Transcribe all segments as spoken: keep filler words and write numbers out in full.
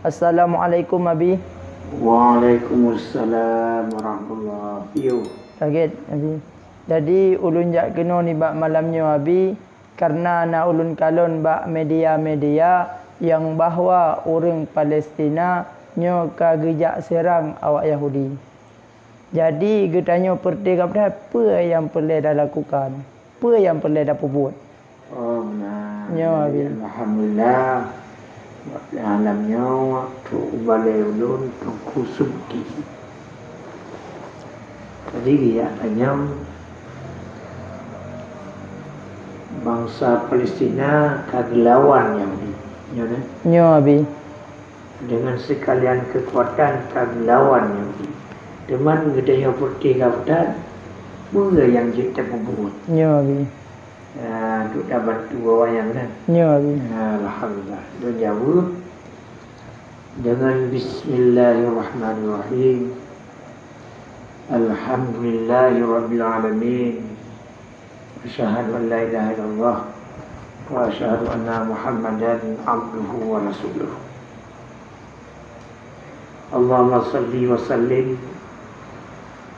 Assalamualaikum, Abi. Waalaikumsalam warahmatullah. Yo. Lagèe, Abi. Jadi, ulôn jak keunoe nibak malam nyoe, Abi, kareuna na ulôn kalon bak media-media nyang bahwa ureuëng Palestina nyoe ka geujak seurang awak Yahudi. Jadi, geutanyoe peureuté gata peue nyang peureulèe talakukan? Peue nyang peureulèe tapeubuet? Oh, nah. Nyoe, Abi. Alhamdulillah. Bak alam nyoe, trok u balèe ulôn, Teungku Subki. Jadi, geujak tanyong bansa Palestina ka geulawan Yahudi. Nyoe, nah? Nyoe, Abi. Dengan sekalian kekuatan ka geulawan Yahudi. Teuma geutanyoe peureuté gata, peue nyang jeuet tapeubuet? Nyoe, Abi. Ya, untuk tabantu awak nyan kan? Nyoe, Abi. Ya, alhamdulillah. Lôn jaweueb dengan bismillahirrahmanirrahim. Alhamdulillahirabbil alamin. Asyhadu an la ilaha illallah wa asyhadu anna Muhammadan abduhu wa rasuluh. Allahumma salli wa sallim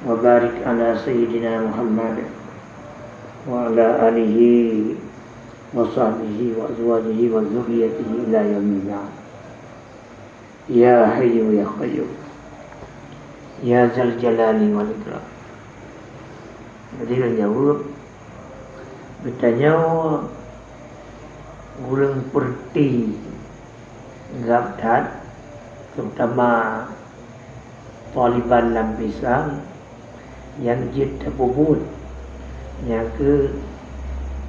wa barik ala sayyidina Muhammad wa ala alihi wa sahbihi wa azwajihi wa dzurriyyatihi ila yaumil ba'ts. Ya Hayyu ya Qayyum. Ya Dzal Jalali wal Ikram. Jadi, lôn jaweueb, geutanyoe ureuëng peureuté gab that, terutama Taliban lam pisang, nyang jeuet tapeubuet, nyan keuh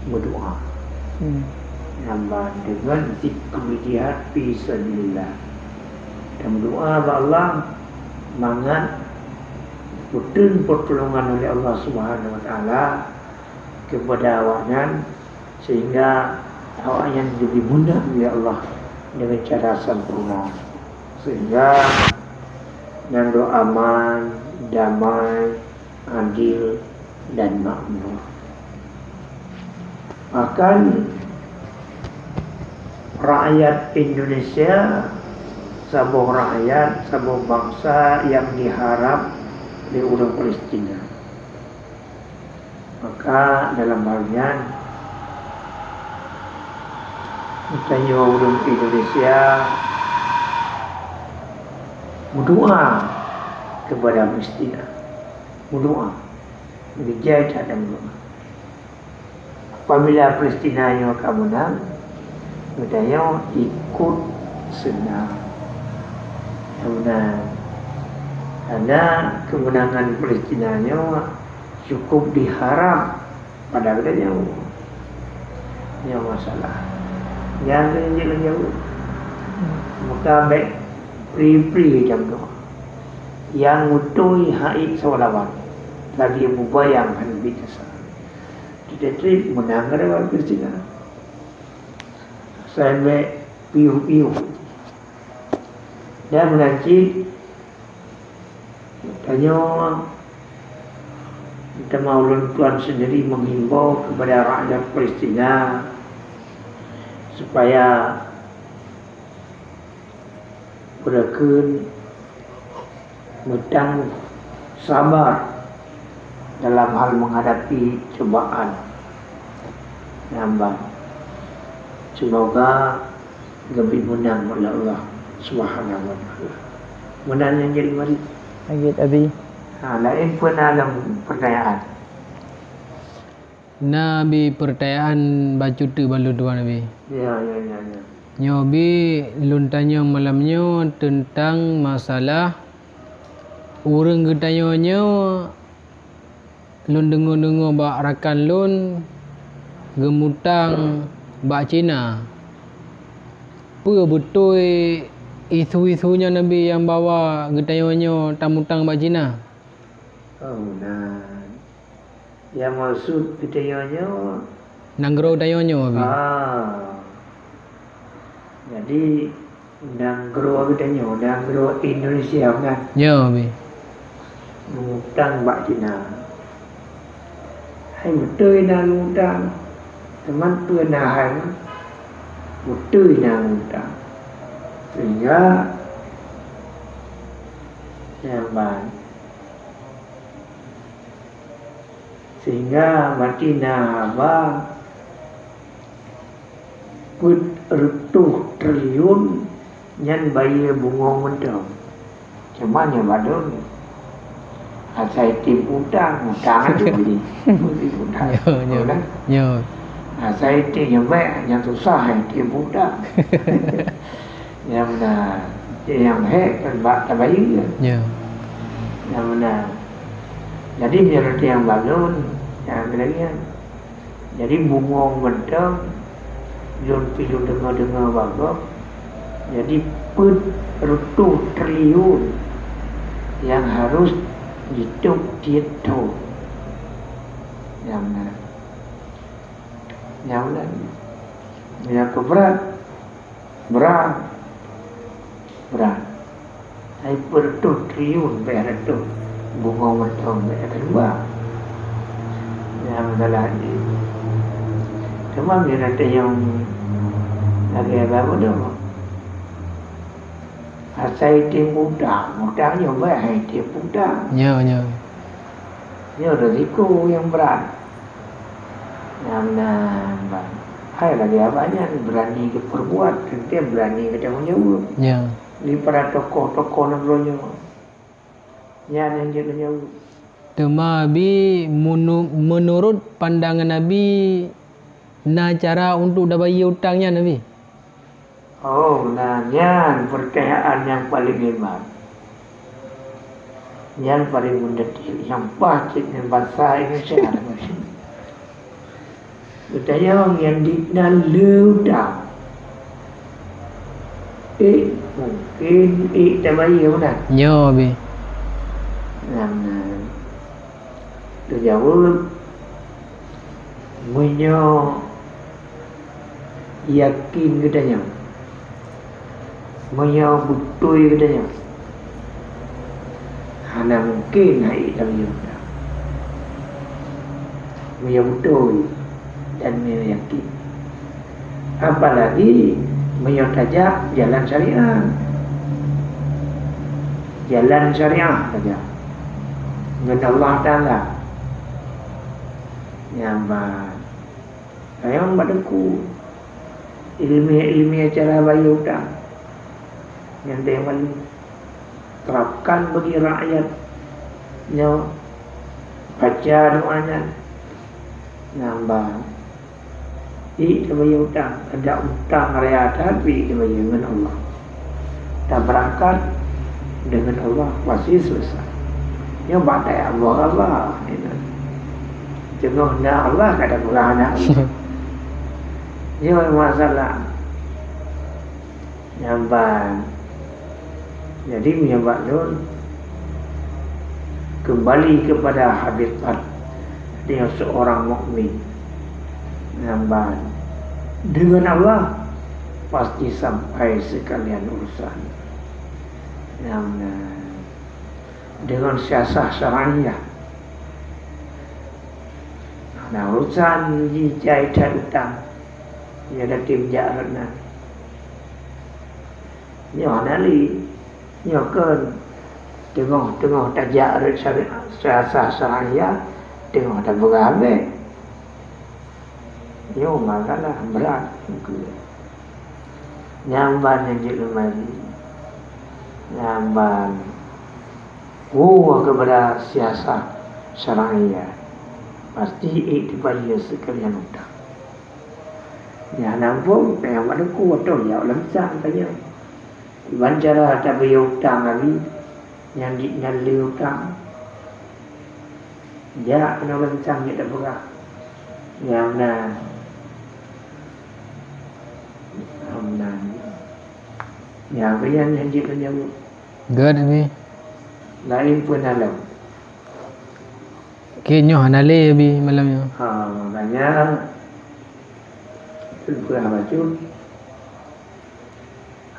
meudoá. Hmm. Nyan ban deungon zikru jihad fi sabilillah. Dan meudoá bak Allah, mangat geupeutreun peutulongan oleh Allah Subhanahu wa Taala keupada awaknyan, sehingga awaknyan geubri meunang lé Allah deungon cara sempurna, sehingga nanggroe aman, damai, adil, dan makmur. Bahkan rakyat Indonesia saboh rakyat, saboh bansa nyang diharab lé ureuëng Palestina. Maka dalam hal nyan, geutanyoe ureuëng Indonesia meudoá keupada Palestina. Meudoá. Beujai that dan meudoá. Apabila Palestina nyoe ka meunang, geutanyoe ikot seunang. Ka meunang. Karena keumeunangan Palestina nyoe cukup diharab pada geutanyoe. Nyoe masalah. Nyang keuneuk jeuet lagèe nyoe. Maka bèk pri-pri jam doa. Nyang beutôi hai sawan lawan. Lagi mubayang han biasa. Tidak trip menang ada orang Palestina. Saya bèk piuh-piuh. Dan meunan cit, tanyoe, teuma ulôn tuan sendiri menghimbau kepada rakyat Palestina supaya beureukeun meutang sabar dalam hal menghadapi cobaan nyan ban. Semoga geubri meunang oleh Allah Subhanahu wa Taala. Meunan nyang jadi mari. Lanjut, Abi. Ha, laén peue na lom pertanyaan? Na, Abi, pertanyaan bacut teuk bak lôn tuan, Abi. Ya, ya, ya, ya. Nyoe, Abi, lôn tanyong malam nyoe teuntang masalah ureuëng geutanyoe nyoe. Lôn deungoe-deungoe bak rakan lôn geumutang bak Cina. Peue beutôi isu-isu nyan, Abi, nyang bahwa geutanyoe nyoe tamutang bak Cina? Oh, na. Nyang maksud geutanyoe nyoe? Nanggroe geutanyoe nyoe, Abi. Ah. Jadi, nanggroe geutanyoe, nanggroe Indonesia kan? Nyoe, Abi. Mengutang bak Cina. Hai beutôi na mengutang. Teuma peue na hai, beutôi na mengutang. Sehingga Nyan ban. Sehingga maté na haba peuet reutôh triliun nyan bayeue bungong mantong. Cuma nyoe bak lôn, asai tem utang, utang aja beli. Beli utang. Nyoe, nyoe. Kan? Nyoe. Asai tem nyoe baik, nyang susah hai tem utang. Nyang na, nyang hék kan bak tabayeue. Nyoe. Nyang na. Jadi meunyoe reti nyang bak lôn, nyang lagèe nyan. Jadi bungong mantong, lôn pi lôn deungoe-deungoe bak gob. Jadi peuet reutôh triliun nyang harôh jitôb tiep thon. Nyang na. Nyang na. Nyang keu brat. Brat. Brat. Hai peuet reutôh triliun, peuet reutôh. Bungong mantong, peuet reutôh dua. Nyang salah di. Teuma bila teunyong lagèe apa tu? Asai tem utang, utang nyoe baik hai tem utang. Nyoe, nyoe. Nyoe risiko nyang brat. Nyang na, hai lagèe awak nyan berani geupeurbuat, teuntèe berani geutanggung jaweueb. Ya. Di para tokoh-tokoh nanggroe nyoe. Nyan nyang jeuet tanggung jaweueb. Teuma Abi, menu-, meunurot pandangan Abi, na cara untuk tabayeue utang nyan, Abi? Oh, na nyan peurtanyaan nyang paleng hebat. Nyan paleng meundetil, nyang paih cit ngon bansa Indonesia. Geutanyong nyan di nan le utang. Eh, mungkin eh tabayeue meunan. Nyoe, Abi. Nyan, eh, geujaweueb, meunyoe yakin geutanyoe, meunyoe beutôi geutanyoe, hana mungken hai tabayeue utang. Meunyoe beutôi dan meunyoe yakin. Apalagi meunyoe tajak jalan syariat. Jalan syariat tajak ngon Allah Taala. Nyan ban. Sayang bak teungku. Ilmiah-ilmiah cara bayeue utang. Nyan teuh nyang malu. Terapkan bagi rakyat nyoe. Baca doa nyan. Nyan ban. Ié tabayeue utang. Ada utang raya that, ié tabayeue ngon Allah. Tabeurangkat deungon Allah, pasti selesai. Nyoe bak Allah, Allah. Teungoh na Allah, kada kurang na Allah. Nyoe masalah. Nyan ban. Jadi, meunyoe bak lôn, kembali kepada hakikat dia seorang mukmin. Nyan ban. Dengan Allah, pasti sampai sekalian urusan. Nyan, eh, dengan siasah syariah. Nah, urusan jijai that utang, ya, dah tim jak rot nan. Nyoe hana lé. Nyoe kon teungoh-teungoh tajak rot syari-, siasah syariah, teungoh tapeugah abéh. Nyoe masalah brat. Nyan ban nyang jeuet lôn maji. Nyan ban woe keupada siasah syariah. Pasti ié tabayeue sekalian utang. Nyan na muphom, nyang bak teungku, ateueh jak lam sang tanyong. Kiban cara tabayeue utang Abi, nyang di nan le utang. Jak keunoe lam sang jeuet tapeugah. Nyang na, nyang na. Nyang keu nyan, nyan jeuet keu nyan. Gét, Abi. Laén peue na lom. Oke, nyoe hana lé, Abi, malam nyoe. Ha, makanya, peugah bacut.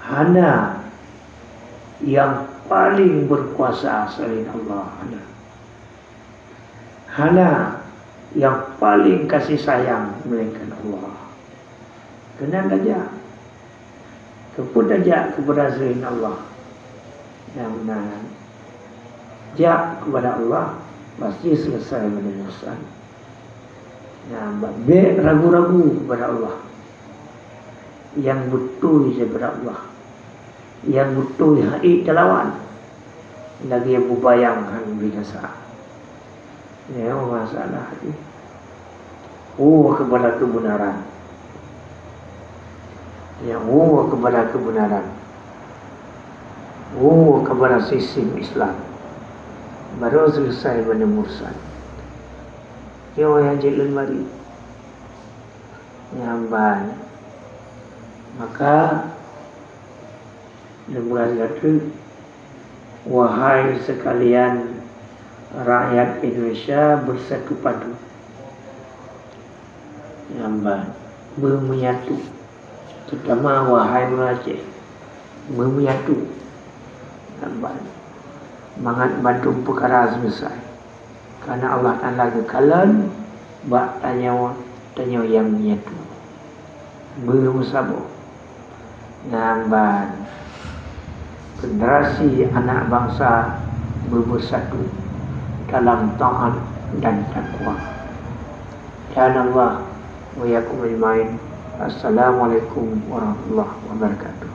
Hana nyang paling berkuasa selain Allah. Hana. Hana nyang paling kasih sayang melainkan Allah. Keunan tajak. Keupeue tajak keupada selain Allah? Nyang na Jak kepada Allah, pasti selesai bak urusan. Nah, bék ragu-ragu kepada Allah. Nyang beutôi daripada Allah. Nyang beutôi hana talawan. Lagée bubayang hana binasa. Nyoe masalah jih. Oh, kepada kebenaran. Ya, oh, kepada kebenaran. Oh, kepada sistem Islam. Baru selesai bak urusan. Nyoe nyang jeuet lôn bari. Nyang ban. Maka, lôn peugah lagée nyoe, wahai sekalian rakyat Indonesia bersatu padu. Nyang ban. Beumeuyatu. Terutama wahai ureuëng Aceh. Beumeuyatu. Nyang ban. Mangat bandum peukara selesai. Karena Allah Taala geukalon bak tanyoe, tanyoe nyang meuyatu. Beumeusaboh. Nyang ban. Generasi anak bangsa beubeusatu dalam taat dan takwa. Dan Allah wa iyyakum ajmain. Assalamualaikum warahmatullahi wabarakatuh.